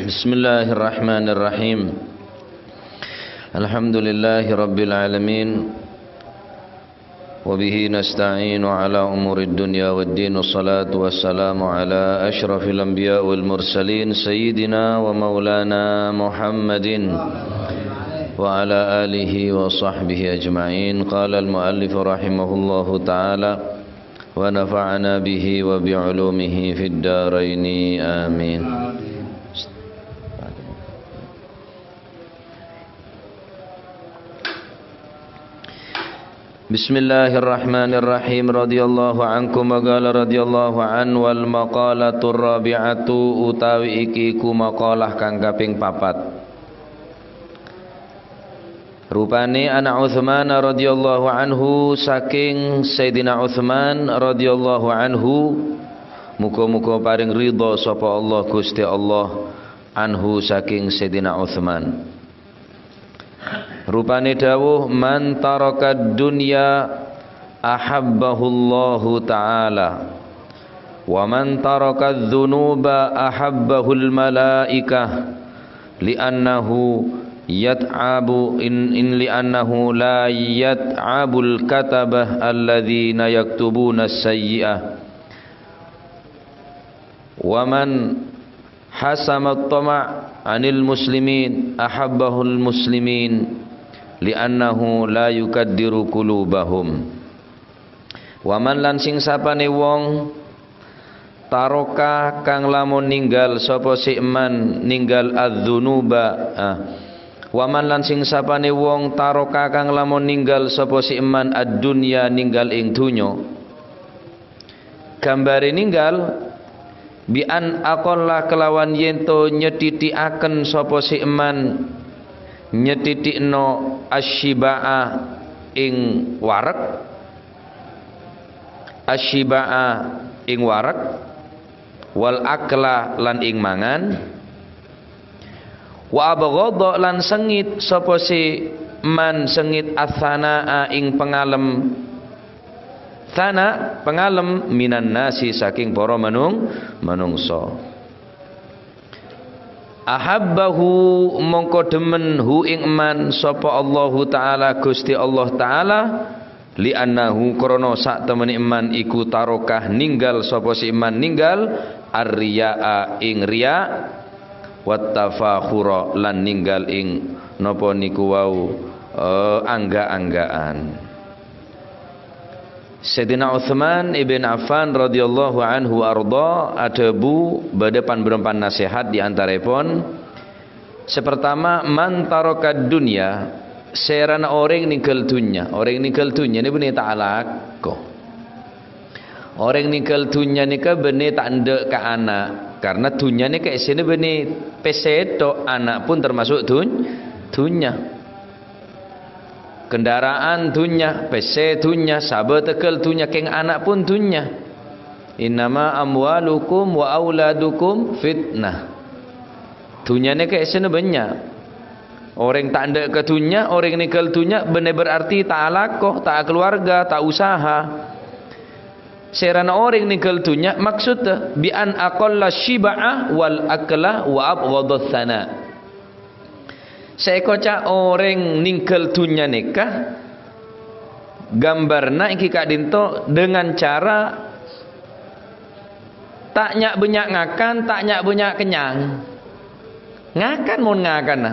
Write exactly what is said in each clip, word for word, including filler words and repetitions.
بسم الله الرحمن الرحيم. الحمد لله رب العالمين. وبه نستعين على أمور الدنيا والدين. والصلاة والسلام على أشرف الأنبياء والمرسلين سيدنا ومولانا محمد وعلى آله وصحبه أجمعين. قال المؤلف رحمه الله تعالى: ونفعنا به وبعلومه في الدارين. آمين. بسم الله الرحمن الرحيم. رضي الله عنكم. وقال رضي الله عنه. والمقالة الرابعة, utawi iki ku maqalah kang kaping papat. Rupane ana Utsman radhiyallahu anhu, saking Sayyidina Utsman radhiyallahu anhu, muga-muga paring ridha sapa Allah, Gusti Allah, anhu, saking Sayyidina Utsman. Rupane dawuh, "Man tarakad dunya ahabbahullahu ta'ala, wa man tarakadz dzunuba ahabbahul malaikah, li'annahu yat'abu in, in li'annahu la yat'abul katabah alladzina yaktubuna sayyi'ah, wa man hasamat tama' anil muslimin ahabbahul muslimin, li'annahu la yukaddiru qulubahum." Wa man, lan sing sapane wong, taroka, kang lamun ninggal sapa si man ninggal adz-dzunuba, ah. Wa man, lan sing sapane wong, taroka, kang lamun ninggal sapa si man ad-dunya, ninggal ing dunya. Gambare ninggal, bi an aqalla, kelawan yen to nyethithi'aken sapa si man nyethithi'no asyiba'a ing wareg, asyiba'a ing wareg, wal akla, lan ing mangan. Wa abghadha, lan sengit sapa si man sengit atsana'a ing pangalem. Tsana, pangalem, minan nasi, saking para manung-, manungsa. Ahabbahu, mongko dhemen hu ing man sapa Allahu Ta'ala, Gusti Allah Ta'ala, li'annahu, krana satemene man iku tarokah, ninggal sapa si man ninggal, arriya'a, ing riya', wattafakhura, lan ninggal ing napa niku wau, eh, angga-anggaan. Sayyidina Utsman ibn Affan radhiyallahu anhu arda adhabu badha pan-, bârâmpan nasehat di antarepon, sè partama, "Man tarakad dunya," sèrana orèng nèngghâl dhunnya. Orèng nèngghâl dhunnya nèka bânnè ta' alako. Orèng nèngghâl dhunnya nèka bânnè ta' endâ' ka ana', karna dhunnya nèka èssèna bânnè pèssè tok, ana' pon termasuk dhun-, dhunnya. Kendaraan dhunnya, pèssè dhunnya, sabâ tegghâl dhunnya, kèng ana' pon dhunnya. "Innama amwalukum wa auladukum fitnah." Dhunnya nèka èssèna bânnya'. Orèng ta' endâ' ka dhunnya, orèng nèngghâl dhunnya, bânnè berarti ta' alako, ta' akaluwarga, ta' usaha. Sèrana orèng nèngghâl dhunnya, maksudda, "Bi an aqalla syiba'a wal akla wa abghadha tsana." Sè èkoca' orèng nèngghâl dhunnya nèka, gambarna èngghi ka'dinto dengan cara ta' nya'-bânnya' ngakan, ta' nya'-bânnya' kennyang. Ngakan mon ngakanna,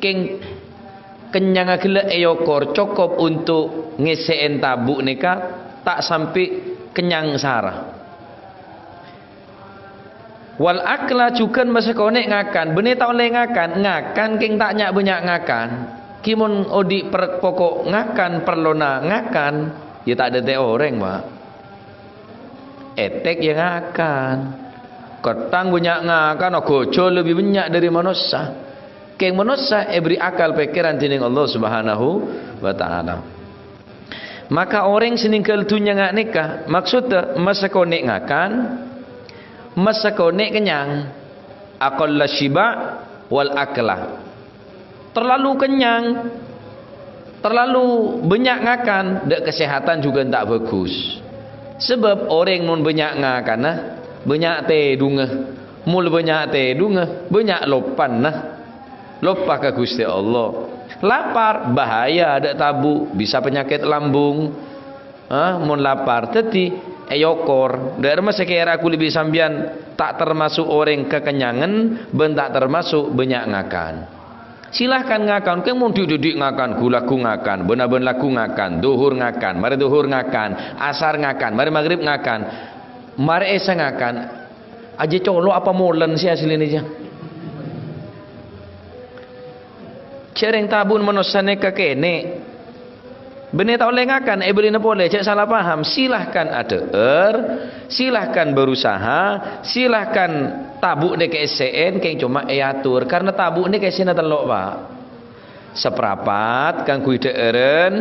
kèng kennyangnga ghellâ' èokor cokop onto' ngèssè'è tabu' nèka, ta' sampè' kennyang sara. Wal akla jhughân masakonè' ngakan, bânnè ta' ollè ngakan, ngakan kèng ta' nya'-bânnya' ngakan. Ghi mon odi' per-, poko' ngakan, parlona ngakan, ya ta' dhâddhi orèng, Pak. Ètèk ya ngakan. Ketthang bânnya' ngakan, aghâjâ lebbi bânnya' dhâri manossa. Kèng manossa èbherri' akal pèkkèran dening Allah Subhanahu wa Ta'ala. Maka orèng sè nèngghâl dhunnya nga' nèka, maksudda masakonè' ngakan, masakonè' kennyang, aqalla syiba' wal akla. Terlalu kennyang, terlalu bânnya' ngakan, dâ' kasèhatan jhughân ta' bhâghus. Sabâb orèng mon bânnya' ngakanna, bânnya' tèdungnga. Mul bânnya' tèdungnga, bânnya' loppana. Loppa ka Ghustè Allah. Lapar, bahaya, adâ' tabu', bisa penyakit lambung. Ah, mon lapar, dhâddhi èokor. Dâ'remma sè kèra kulâ bi' sampèyan ta' termaso' orèng kakenyangan, bân ta' termaso' bânnya' ngakan. Silahkan ngakan, kèng mon dhi'-, dhi'-, dhi' ngakan, ghu-lagghu ngakan, bân-abân lagghu ngakan, dhuhur ngakan, marè dhuhur ngakan, asar ngakan, marè maghrib ngakan, marè èsa ngakan. Ajâ colo' apa molen sè asli nèka. Jhâ' rèng tabu'na manossa nèka kènè'. Bânnè ta' ollè ngakan, èbâlina polè, jhâ' sala paham. Silahkan adhâ'âr, silahkan berusaha, silahkan tabu' nèka èssè'è, kèng coma èator. Karna tabu' nèka èssèna tello', Pak. Saprapat kaangghuy dhâ'ârân,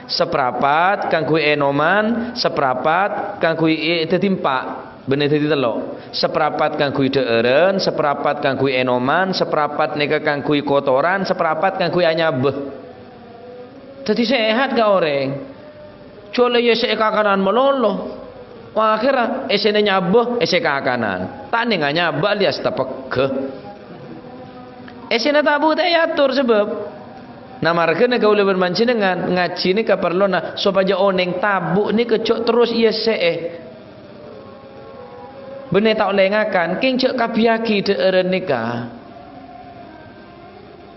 saprapat kaangghuy ènoman, saprapat kaangghuy è-, dhâddhi empa', bânnè dhâddhi tello'. Saprapat kaangghuy dhâ'ârân, saprapat kaangghuy ènoman, saprapat nèka kaangghuy kotoran, saprapat kaangghuy anyabâ. Dhâddhi sehat ka orèng. Jhâ' la èssè'è kakanan malolo. Akhèrra èssèna nyabâ, èssè kakanan. Ta' nènga nyabâ alias tapegghâ. Èssèna tabu' ta' èator sabâb. Nah, marghâna kaulâ bân panjhennengngan ngajhi nèka parlona sopajâ onèng tabu' nèka jhâ' terros èessè'è. Bânnè ta' ollè ngakan, kèng jhâ' kabbhiyâghi dhâ'ârân nèka.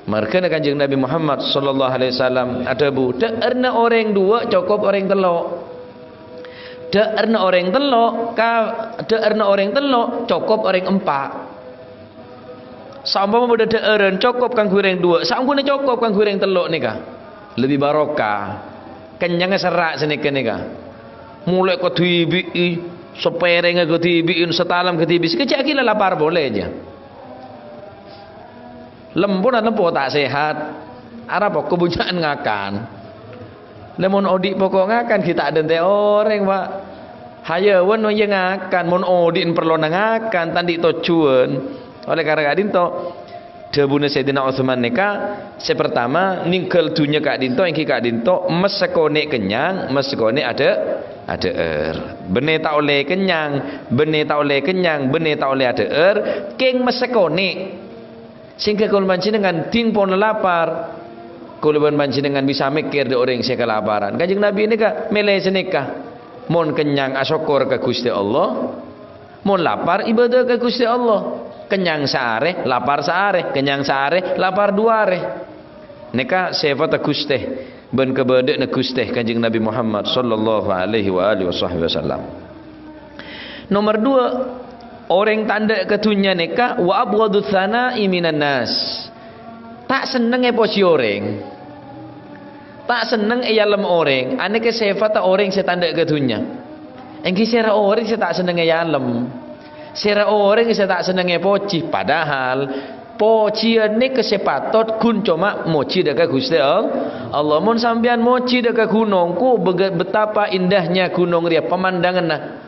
Marghâna Kanjeng Nabi Muhammad sallallahu alaihi wasallam adhâbu, "Dhâ'ârna orèng duwâ' cokop orèng tello'. Dhâ'ârna orèng tello' ka, dhâ'ârna orèng tello' cokop orèng empa'." Saompama bâdâ dhâ'ârân cokop kaangghuy orèng duwâ', saongghuna cokop kaangghuy orèng tello' nèka. Lebbi barokah. Kennyangnga serra' sanèka nèka. Molaè kadhibi'i, sapèrèngnga kadhibi'i, satalem kadhibi', sakejjhâ' ghi' la lapar polè, jhâ. Lempona lempo ta' sehat. Arapa kobunnya'an ngakan. Lè mon odi' poko' ngakan ghi' ta' dântè' orèng, Pak. Hayâwan mon iyâ ngakan, mon odi'na parlona ngakan, ta' andi' tojjhuwân. Oleh karana ka'dinto, dhâbuna Sayyidina Utsman nèka, sè partama, nèngghâl dhunnya ka'dinto, èngghi ka'dinto, mè' sakonè' kennyang, mè' sakonè' adhâ'-, adhâ'âr. Bânnè ta' ollè kennyang, bânnè ta' ollè kennyang, bânnè ta' ollè adhâ'âr, kèng mè' sakonè'. Sehingga kaulâ panjhennengngan dhing pon lapar. Kaulâ bân panjhennengngan bisa mèkkèr dâ' orèng sè kalaparan. Kanjeng Nabi nèka mèlè sanèka. Mon kennyang, asokkor ka Ghustè Allah. Mon lapar, ibadah ka Ghustè Allah. Kennyang saarè, lapar saarè. Kennyang saarè, lapar duwâ arè. Nèka sèfatta Ghustè bân kabâdâ'ânna Ghustè Kanjeng Nabi Muhammad sallallahu alaihi wa alihi wasahbihi wasallam. Nomer duwâ', orèng ta' endâ' ka dhunnya nèka wa abghadus sana'i minan nas. Ta' senneng èpojhi orèng. Ta' senneng èyalem orèng. Anèka sèfatta orèng sè ta' endâ' ka dhunnya. Èngghi sèra orèng sè ta' senneng èyalem. Sèra orèng sè ta' senneng èpojhi. Padahal pojhiyân nèka sè patot ghun coma mojhi dâ' ka Ghustè All-, Allah. Mon sampèyan mojhi dâ' ka ghunong, ko bega-, betapa indahnya ghunong rèya, pemandanganna.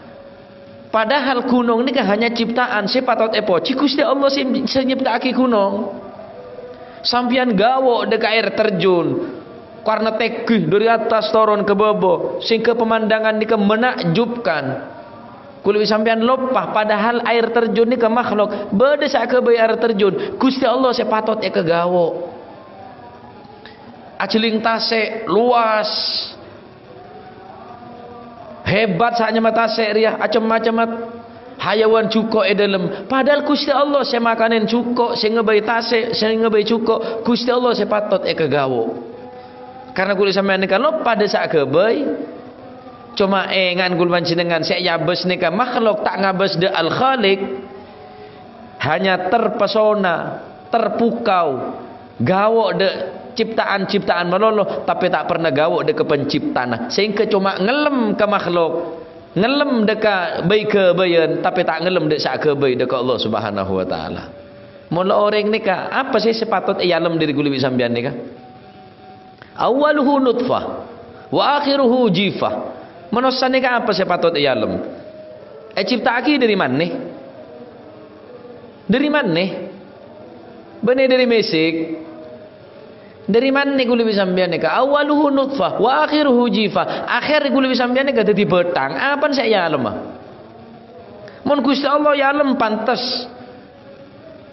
Padahal ghunong nèka hanya ciptaan, sè patot èpojhi Ghustè Allah sè, sè nyipta'aghi ghunong. Sampèyan gawo' dâ' ka aèr terjun, karna tèngghi dâri attas toron ka bâbâ, sehingga pemandangan nèka menakjubkan. Kulâ bi' sampèyan loppa, padahal aèr terjun nèka makhlok, bâdâ sè aghâbây aèr terjun, Ghustè Allah sè patot èkagawo'. Ajhâling tasè', lowas. Hebat sa'nyamma tasè' rèya, acem-macemma hayawan jhuko' è dâlem. Padahal Ghustè Allah sè makanè jhuko', sè ngaghâbây tasè', sè ngaghâbây jhuko', Ghustè Allah sè patot èkagawo'. Karna kulâ sampèyan nèka loppa dâ' sè aghâbây. Coma ènga'an kulâ panjhennengngan sè èabâs nèka makhlok ta' ngabâs dâ' Al-Khaliq. Hanya terpesona, terpukau, gawo' dâ' ciptaan-ciptaan malolo, tapè ta' pernah gawo' dâ' ka penciptana. Sehingga coma ngellem ka makhlok, ngellem dâ' ka bhâi-ghâbâyân, tapè ta' ngellem dâ' sè aghâbây dâ' ka Allah Subhanahu wa Ta'ala. Mon la orèng nèka, apa sè, sè patot èyalem dâri kulâ bi' sampèyan nèka? Awwaluhu nutfah, wa akhiruhu jifah. Manossa nèka apa sè patot èyalem? Ècipta'aghi dâri manè? Dâri manè? Bânnè dâri mèsèk? Dâri manè kulâ bi' sampèyan nèka? Awwaluhu nutfah, wa akhiruhu jifah. Akhèr kulâ bi' sampèyan nèka dâddhi bâthang. Apana sè èyalem? Mon Ghustè Allah èyalem, pantes.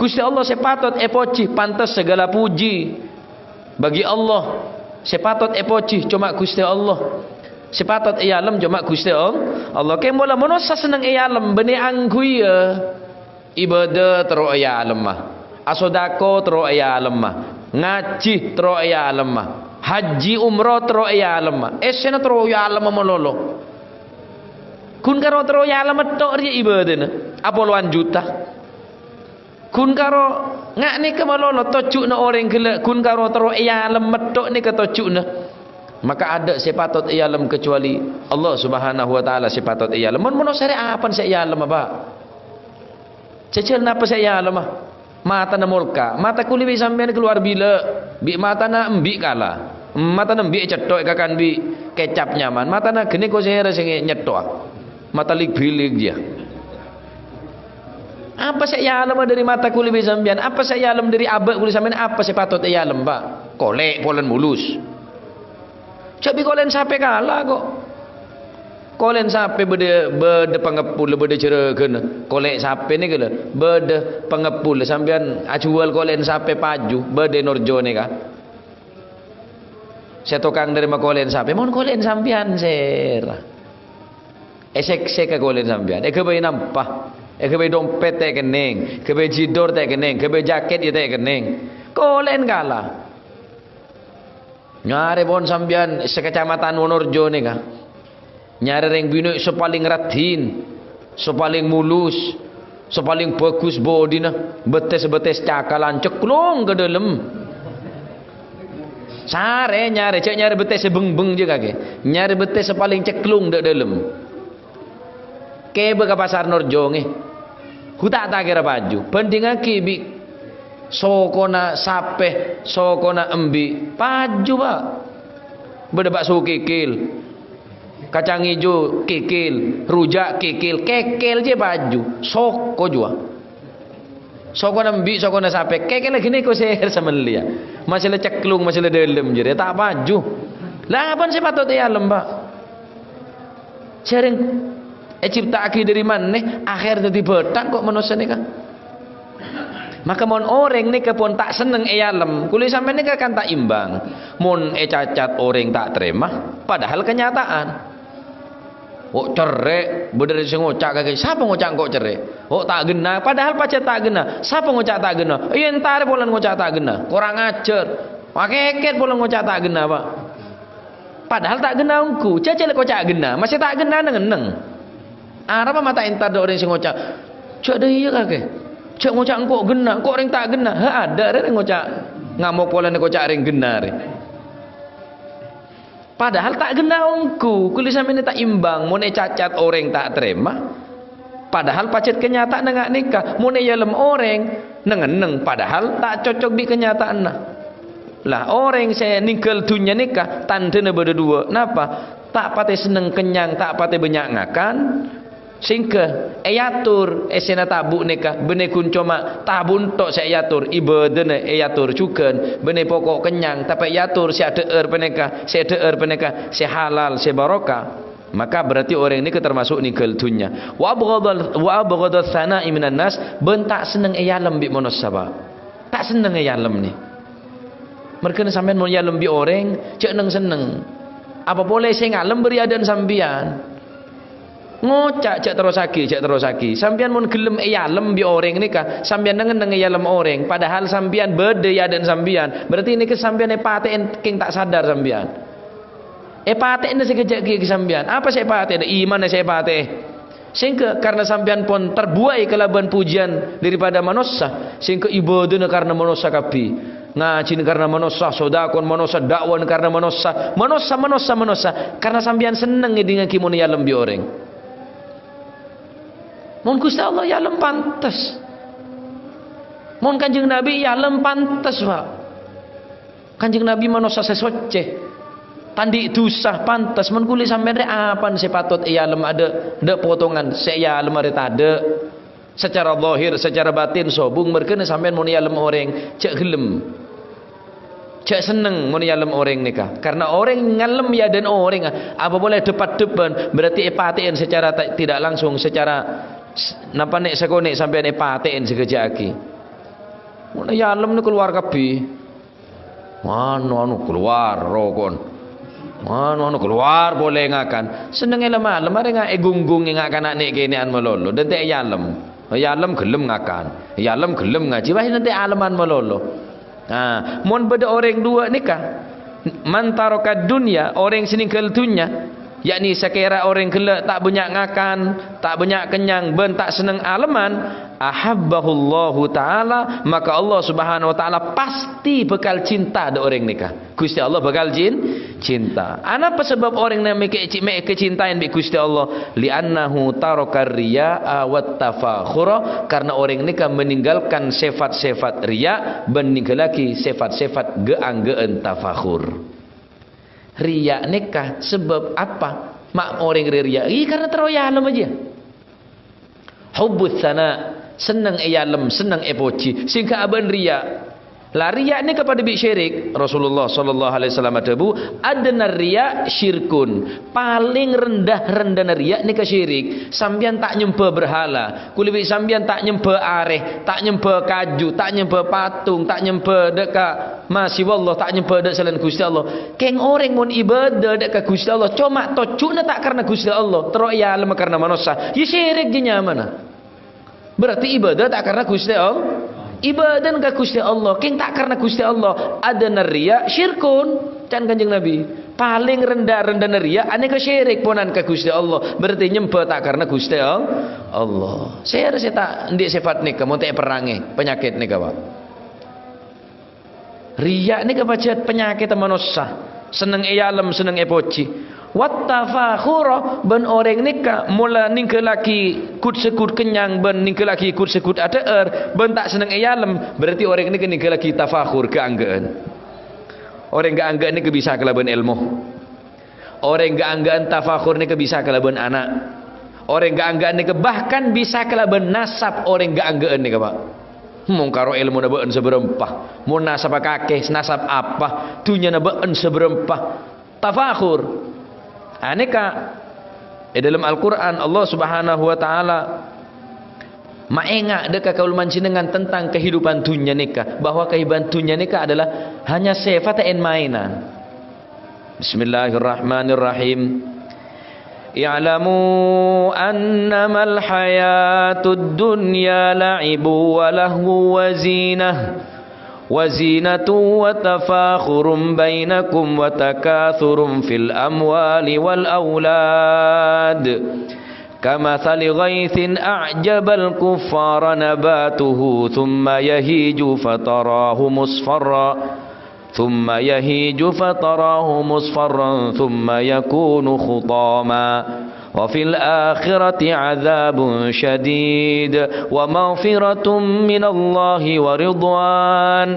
Ghustè Allah sè patot èpojhi, pantes saghâlâ pojhi bagi Allah. Sè patot èpojhi coma Ghustè Allah. Sè patot èyalem coma Ghustè All-, Allah. Kèng mola manossa senneng èyalem, bânnè angghuy, yâ. Ibadah terro èyalemma. Asodako terro èyalemma. Ngajhi terro èyalemma. Hajji umroh terro èyalemma. Essèna terro èyalemma malolo. Ghun karo terro èyalemma tok rèya ibadana. Apolowan juta. Ghun karo nga' nèka malolo tojjhuna orèng ghellâ', ghun karo terro èyalem metto' nèka tojjhuna. Maka adâ' sè patot èyalem kecuali Allah Subhanahu wa Ta'ala sè patot èyalem. Mon manossa rè apana sè èyalem, Pak? Jhâjhâl napa sè èyalem, ah? Matana molka, mata kulâ bi' sampèyan kalowar bilâ', bi' matana embi' kala. Matana embi' ècetto' èkakan bi' kecap nyaman, matana ghânèka sèra sè nyetto'a. Mata lik-bilik jiyâ. Apa sè èyalema dhâri mata kulâ bi' sampèyan? Apa sè èyalem dhâri abâ' kulâ sampèyan? Apa sè patot èyalem, Pak? Kolè' polana mulus. Jhâ' bi' kolè'en sapè kala, kok. Kolè'en sapè bâdâ, bâdâ pangeppol, bâdâ jhârâghânna. Kolè' sapè nèka lho, bâdâ pangeppol. Sampèyan ajhuwâl kolè'en sapè paju, bâdâ è Norjo nèka. Sè tokang narèma kolè'en sapè, mon kolè'en sampèyan sèra. Èsèksè ka kolè'en sampèyan, èghâbây nampa, èghâbây dompet ta' kennèng, èghâbây jidor ta' kennèng, èghâbây jakèt yâ ta' kennèng. Kolè'en kala. Nyarè pon sampèyan sakacamatan Wonorejo nèka. Nyarè rèng binè' sè palèng raddhin, sè palèng mulus, sè palèng bhâghus bhâdhina, bettès-bettès cakalan cekklong ka dâlem. Sarè nyarè, jhâ' nyarè bettès sè beng-beng jiyâ kakè. Nyarè bettès sè palèng cekklong dâ' dâlem. Kèbâ ka pasar Norjo, ngghi. Hu ta' takèra paju. Bhândhingngaghi bi' sokona sapè, sokona embi'. Paju, Pak. Bâdâ bakso kèkèl. Kacang ijo kèkèl. Rujak kèkèl. Kèkèl jiyâ paju. Soko juwâ. Sokona embi', sokona sapè. Kèkèlla ghânèka sè samellèya. Masala cekklong, masala dâlem jârèya ta' paju. La, apana sè patot èyalem, Pak? Jhâreng ècipta'aghi dhâri manè, akhèr dhâddhi bhâthang kok manossa nèka. Maka mon orèng nèka pon ta' senneng èyalem, kulâ sampèyan nèka kan ta' imbang. Mon ècacat orèng ta' tarèma, padahal kenyataan. Kok cerrè', bâdâ rèng sè ngoca' kakè, "Sapa ngoca' engko' cerrè'?" Kok ta' ghenna, padahal pajhât ta' ghenna. Sapa ngoca' ta' ghenna? Iyâ, entarè polana ngoca' ta' ghenna. Korang ajhâr. Makèkèt polana ngoca' ta' ghenna, Pak. Padahal ta' ghenna ongghu, jhâjhâl koca' ghenna, masè ta' ghenna neng-enneng. Arapa ma' ta' entar dâ' orèng sè ngoca', "Jhâ' dâ' iyâ kakè, jhâ' ngoca' engko' ghenna, engko' orèng ta' ghenna." Ha, adâ' rè rèng ngoca' ngamok polana koca' rèng ghenna rè. Padahal ta' ghenna ongghu, kulâ sampèyan ta' imbang, mon ècacat orèng ta' tarèma. Padahal pajhât kenyataanna nga' nèka, mon èyalem orèng, neng-enneng, padahal ta' cocok bi' kenyataanna. Lah, orèng sè nèngghâl dhunnya nèka tandhâna bâdâ duwâ'. Napa? Ta' patè senneng kennyang, ta' patè bânnya' ngakan, sèngghâ èyator èssèna tabu' nèka, bânnè ghun coma tabu' ento' sè èyator, ibâdâna èyator jhughân, bânnè poko' kennyang, tapè èyator sè adhâ'âr panèka, sè adhâ'âr panèka sè halal, sè barokah. Maka berarti orèng nèka termasuk nèngghâl dhunnya. "Wa abghadal, wa abghadats tsana'i minan nas," bân ta' senneng èyalem bi' manossa, Pak. Ta' senneng èyalem nè. Merghâna sampèyan mon èyalem bi' orèng, jhâ' neng-senneng. Apa polè sè ngalem bâri' adâ'na sampèyan. Ngoca', "Jhâ' terrossaghi, jhâ' terrossaghi." Sampèyan mon ghellem èyalem bi' orèng nèka, sampèyan neng-enneng èyalem orèng, padahal sampèyan bâdâ è adâ'na sampèyan. Berarti nèka sampèyan èpatè'è kèng ta' sadar sampèyan. Èpatè'è sakejjhâ' ghi' sampèyan. Apa sè èpatè'è? Imanna sè èpatè'è. Sèngghâ karna sampèyan pon terbuai kalabân pojhiyân daripada manossa, sèngghâ ibâdâna karna manossa kabbhi. Ngajhina karna manossa, sodakona manossa, da'wana karna manossa. Manossa, manossa, manossa. Karna sampèyan senneng ngèdingngaghi mon èyalem bi' orèng. Mon Ghustè Allah èyalem pantes. Mon Kanjeng Nabi èyalem pantes, Pak. Kanjeng Nabi manossa sè soccè, ta' andi' dhusa, pantes. Mon kulâ sampèyan rè apana sè patot èyalem, adâ', dâ' potongan sè èyalem arè tadâ'. Secara zahir, secara batin sobung, merghâna sampèyan mon èyalem orèng, jhâ' ghellem. Jhâ' senneng mon èyalem orèng nèka. Karna orèng ngalem è adâ'na orèng, apa polè dep-addhebbhân, berarti èpatè'è secara ta-, tidak langsung, secara s-, napa nè' sakonè' sampèyan èpatè'è sakejjhâ' aghi. Mon èyalem nèko kalowar kabbhi. Anu, anu, kalowar roko'na. Anu, anu, kalowar polè ngakan. Senneng èlem-alem, arè nga-, ègunggung nga' kana' nè'-kènè'an malolo. Dântè' èyalem. Èyalem ghellem ngakan. Èyalem ghellem ngajhi. Wah, dântè' aleman malolo. Nah, mon bâdâ orèng duwâ' nèka, man taraka dunya, orèng sè nèngghâl dhunnya, yakni sakèra orèng ghellâ' ta' bânnya' ngakan, ta' bânnya' kennyang, bân ta' senneng aleman, ahabbahullahu ta'ala, maka Allah Subhanahu wa Ta'ala pastè bhâkal cinta dâ' orèng nèka. Ghustè Allah bhâkal cin-, cinta. Anapa sabâb orèng nè-, mè-, mè-, èkacintaè bi' Ghustè Allah? Li'annahu taraka riya'a wat tafakhura, karena orèng nèka meninggalkan sèfat-sèfat riya' bân nèngghâllaghi sèfat-sèfat ghâ'-angghâ'ân tafakhur. Riya' nèka sabâb apa? Ma' orèng rè-, riya'? Iyâ, karena terro èyalem ajâ. Hubbus sana, senneng èyalem, senneng èpojhi, sèngghâ abâ'na riya'. La, riya' nèka padâ bi' syirik. Rasulullah sallallahu alaihi wasallam adhâbu, "Adna riya' syirkun." Palèng rendha-rendhâna riya' nèka syirik. Sampèyan ta' nyembhâ berhala, kulâ bi' sampèyan ta' nyembhâ arè, ta' nyembhâ kaju, ta' nyembhâ patung, ta' nyembhâ dâ' ka masiwa Allah, ta' nyembhâ dâ' salaèn Ghustè Allah. Kèng orèng mon ibadah dâ' ka Ghustè Allah, coma tojjhuna ta' karna Ghustè Allah, terro èyalem karna manossa, iyâ syirik jâ nyamana. Berarti ibadah ta' karna Ghustè Allah. Ibadah ka Ghustè Allah, kèng ta' karna Ghustè Allah. Adna riya' syirkun, can Kanjeng Nabi. Palèng rendha-rendhâna riya' anèka syirik ponan ka Ghustè Allah. Berarti nyembhâ ta' karna Ghustè All-, Allah. Sèra sè ta' andi' sèfat nèka, mon ta' èperrangè panyakèt nèka, Pak. Riya' nèka pajhât panyakèdhâ manossa, senneng èyalem, senneng èpojhi. Wat tafakhura, bân orèng nèka mola nèngghâllaghi ghut-saghut kennyang bân nèngghâllaghi ghut-saghut adhâ'âr, bân ta' senneng èyalem, berarti orèng nèka nèngghâllaghi tafakhur ghâ'-angghâ'ân. Orèng ghâ'-angghâ'ân nèka bisa kalabân èlmo. Orèng ghâ'-angghâ'ân tafakhur nèka bisa kalabân ana'. Orèng ghâ'-angghâ'ân nèka bahkan bisa kalabân nasab orèng ghâ'-angghâ'ân nèka, Pak. Mon karo èlmona bâ'ân sabârâmpa, mon nasabbhâ kakè, nasab apa, dhunnyana bâ'ân sabârâmpa. Tafakhur. Anèka, è dâlem Al-Qur'an, Allah Subhanahu wa Ta'ala maènga' dâ' ka kaulâ panjhennengngan tentang kehidupan dhunnya nèka, bahwa kehidupan dhunnya nèka adalah hanya sèfat èn-maènan. Bismillahirrahmanirrahim. I'lamu annamal hayatud dunya la'ibu wa lahwu wa zinah, wa zinatu wa tafakhurun bainakum wa takathurun fil amwali wal aulad. Kamathali ghaitsin a'jabal kuffara nabatuhu, thumma yahiju fatarahu musfarra, thumma yahiju fatarahu musfarran, thumma yakunu khutama. Wa fil akhirati adzabun syadid, wa maghfiratun minallahi wa ridwan,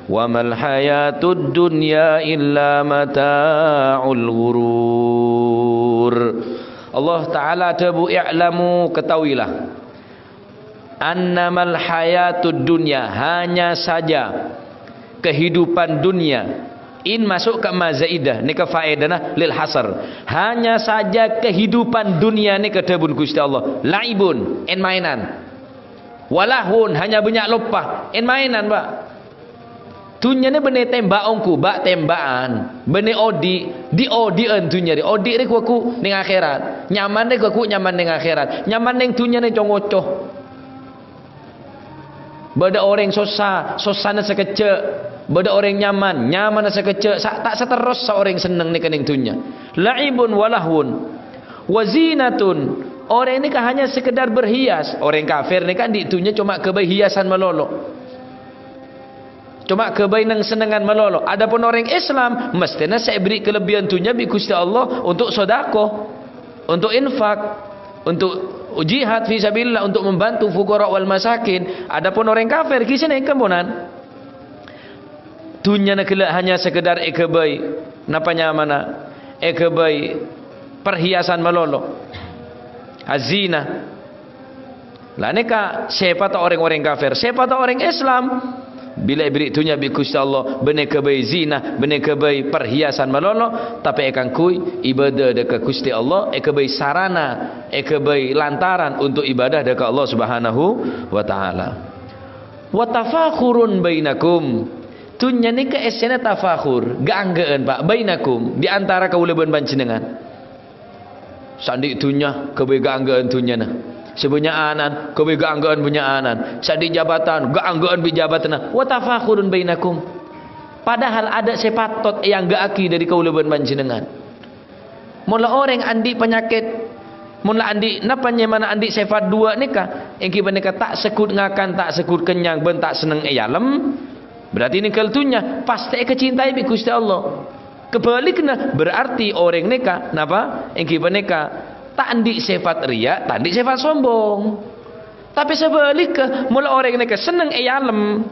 wa mal hayatud dunya illa mata'ul ghurur. Allah Ta'ala adhâbu, "I'lamu, ketahuilah, annamal hayatud dunya, hanya saja kehidupan dunia." In masuk ka ma zaidah, nèka faedana lil hasr. Hanya saja kehidupan dunia nèka dhâbuna Ghustè Allah, laibun, èn-maènan. Wa lahwun, hanya bânnya' loppa, èn-maènan, Pak. Dhunnyana bânnè tèmbhâk ongghu, bâ'-tèmbhâ'ân, bânnè odi', di-odi'ân dhunnya rè. Odi' rè ghu-, ghu neng akhèrat. Nyaman rè ghu-, ghu nyaman neng akhèrat. Nyaman neng dhunnyana co-ngoco. Bâdâ orèng sossa, sossana sakejjhâ'. Bâdâ orèng nyaman, nyamanna sakejjhâ'. Sa-, ta' saterrossa orèng senneng nèka neng dhunnya. Laibun wa lahwun. Wa zinatun. Orèng nèka hanya sekedar berhias. Orèng kafir nèka andi' dhunnya coma ghâbây hiasan malolo. Coma ghâbây neng-sennengngan malolo. Adapun orèng Islam, mesthèna sè èberri' kalebbiyân dhunnya bi' Ghustè Allah untuk sodako, untuk infak, untuk jihad fi sabilillah, untuk membantu fuqara wal masakin. Adapun orèng kafir, ghi' sanèka ponan. Dhunnyana ghellâ' hanya sekedar èghâbây napa nyamana, èghâbây perhiasan malolo. Az-zina. La nèka sèfatta orèng-orèng kafir. Sèfatta orèng Islam, bilâ èberri' dhunnya bi' Ghustè Allah, bânnè ghâbây zina, bânnè ghâbây perhiasan malolo, tapè èkangghuy ibadah dâ' ka Ghustè Allah, èghâbây sarana, èghâbây lantaran untuk ibadah dâ' ka Allah Subhanahu wa Ta'ala. "Wa tafakhurun bainakum." Dhunnya nèka èssèna tafakhur, ga'-angghâ'ân, Pa', bainakum, di antara kaulâ bân panjhennengngan. Sè andi' dhunnya, ghâbây ga'-angghâ'ân dhunnyana. Sè bânnya' ana'na, ghâbây ga'-angghâ'ân bânnya' ana'na. Sè andi' jabatan, ga'-angghâ'ân bi' jabatanna. "Wa tafakhurun bainakum." Padahal adâ' sè patot èangghâ'âghi dâri kaulâ bân panjhennengngan. Mon la orèng andi' panyakèt, mon la andi' napa nyamana andi' sèfat duwâ' nèka, èngghi panèka ta' segghut ngakan, ta' segghut kennyang, bân ta' senneng è yalem, berarti nèngghâl dhunnya, pastè èkacintaè bi' Ghustè Allah. Kabhâligghâ, berarti orèng nèka, napa? Èngghi panèka ta' andi' sèfat riya', ta' andi' sèfat sombong. Tapè sabhâligghâ, mon la orèng nèka senneng è yalem,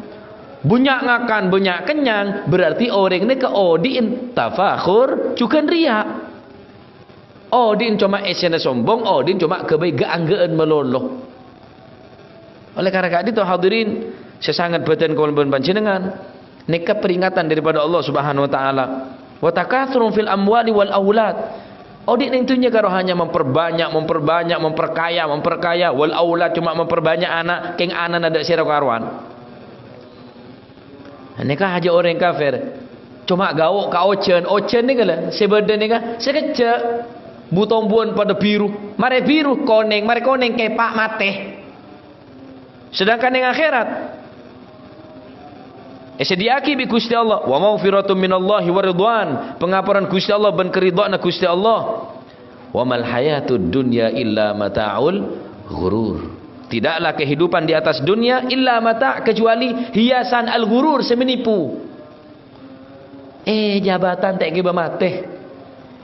bânnya' ngakan, bânnya' kennyang, berarti orèng nèka odi'en tafakhur jhughân riya'. Odi'en coma èssèna sombong, odi'en coma ghâbây ga'-angghâ'ân malolo. Oleh karena ka'dinto, hadirin sè sanget bâdhân kaulâ bân panjhennengngan, nèka peringatan daripada Allah Subhanahu wa Ta'ala. "Wa takatsurun fil amwali wal aulad." Odi' neng dhunnya karo hanya memperbanyak, memperbanyak, memperkaya, memperkaya. Wal aulad, coma memperbanyak ana', kèng ana'na adâ' sè ro-karowan. Nèka hajâ orèng kafir. Coma gao' ka ojhân. Ojhân nèka la, sè bâdâ nèka, sè kejjhâ'. Bu-tombuwân padâ biru. Marè biru, konèng, marè konèng, kèpa' matè. Sedangkan neng akhèrat, èsadhiyâ'âghi bi' Ghustè Allah, "Wa maghfiratum minallahi wa ridwan," pangaporan Ghustè Allah bân karidhoanna Ghustè Allah. "Wa mal hayatud dunya illa mata'ul ghurur." Tidaklah kehidupan di atas dunia illa mata', kecuali hiasan al-ghurur, sè menipu. Eh, jabatan ta' kèbâ matè.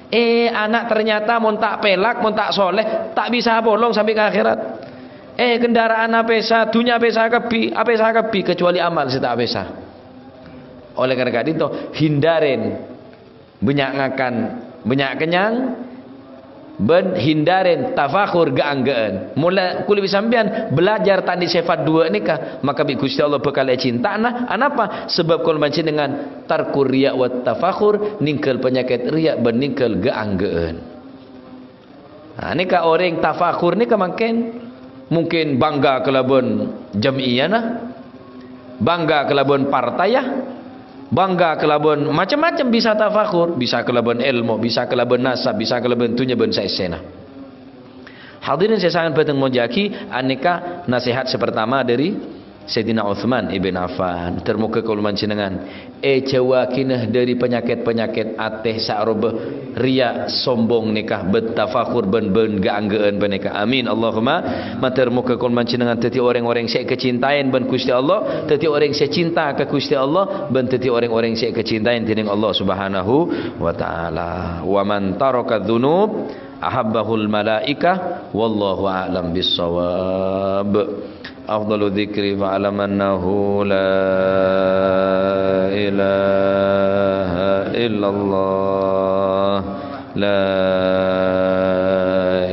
Eh, ana' ternyata mon ta' pèlak, mon ta' soleh, ta' bisa apolong sampè' ka akhèrat. Eh, kendaraan apèsa, dhunnya apèsa kabbhi, apèsa kabbhi, kecuali amal sè ta' apèsa. Oleh karena ka'dinto, hindarèn bânnya' ngakan, bânnya' kennyang, bân hindarèn tafakhur ga'-angghâ'ân. Mola kulâ bi' sampèyan belajar ta' andi' sèfat duwâ' nèka, maka bi' Ghustè Allah bhâkal ècinta'ana. Anapa? Sabâb kaulâ panjhennengngan tarkur riya' wat tafakhur, nèngghâl panyakèt riya' bân nèngghâl ga'-angghâ'ân. Nah, nèka orèng tafakhur nèka mangkèn mungkin bangga kalabân jam'iyana, bangga kalabân partaya, bangga kalabân macem-macem bisa tafakhur, bisa kalabân èlmo, bisa kalabân nasab, bisa kalabân dhunnya bân saèssèna. Hadirin sè sanget bhâdhân molja'aghi, anèka nasèhat sè partama dâri Sayyidina Utsman ibn Affan. Ter-moghâ kaulâ panjhennengngan èjhâuwâghina dâri panyakèt-panyakèt atè sè aropa riya', sombong nèka, bân tafakhur bân, bân ga'-angghâ'ân panèka. Amin. Allahumma. Mator moghâ kaulâ panjhennengngan dhâddhi orèng-orèng sè èkacintaèn bân Ghustè Allah, dhâddhi orèng sè cinta ka Ghustè Allah, bân dhâddhi orèng-orèng sè èkacintaèn dènèng Allah Subhanahu wa Ta'ala. "Wa man taraka dzunub ahabbahul malaikah, wallahu a'lam bissawab." Afdalu dzikri fa'lam annahu la ilaha illallah. La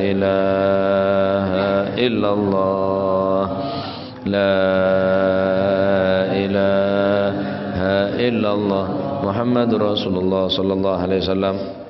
ilaha illallah. La ilaha illallah. Muhammadur Rasulullah sallallahu alaihi wasallam.